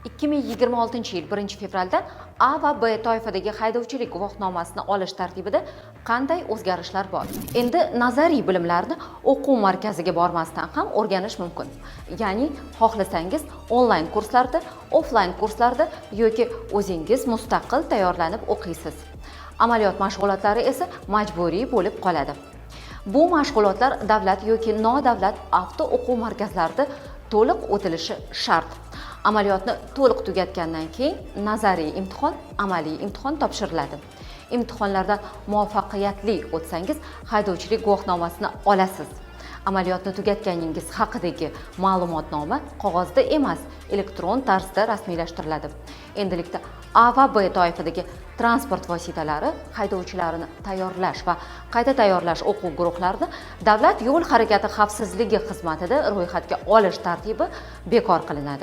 2026-yil 1 fevraldan A va B toifadagi haydovchilik guvohnomasini olish tartibida qanday o'zgarishlar bor? Endi nazariy bilimlarni o'quv markaziga bormasdan ham o'rganish mumkin. Ya'ni xohlasangiz onlayn kurslarda, offlayn kurslarda yoki o'zingiz mustaqil tayyorlanib o'qiysiz. Amaliyot mashg'ulotlari esa majburiy bo'lib qoladi. Bu mashg'ulotlar davlat yoki nodavlat avto o'quv markazlarida to'liq o'tilishi shart. Amaliyotni to'liq tugatgandan keyin nazariy imtihon, amaliy imtihon topshiriladi. Imtihonlardan muvaffaqiyatli o'tsangiz, haydovchilik guvohnomasini olasiz. Amaliyotni tugatganingiz haqidagi ma'lumotnoma qog'ozda emas, elektron tarzda rasmiylashtiriladi. Endilikda A va B toifadagi transport vositalari haydovchilarini tayyorlash va qayta tayyorlash o'quv guruhlarini Davlat yo'l harakati xavfsizligi xizmatida ro'yxatga olish tartibi bekor qilinadi.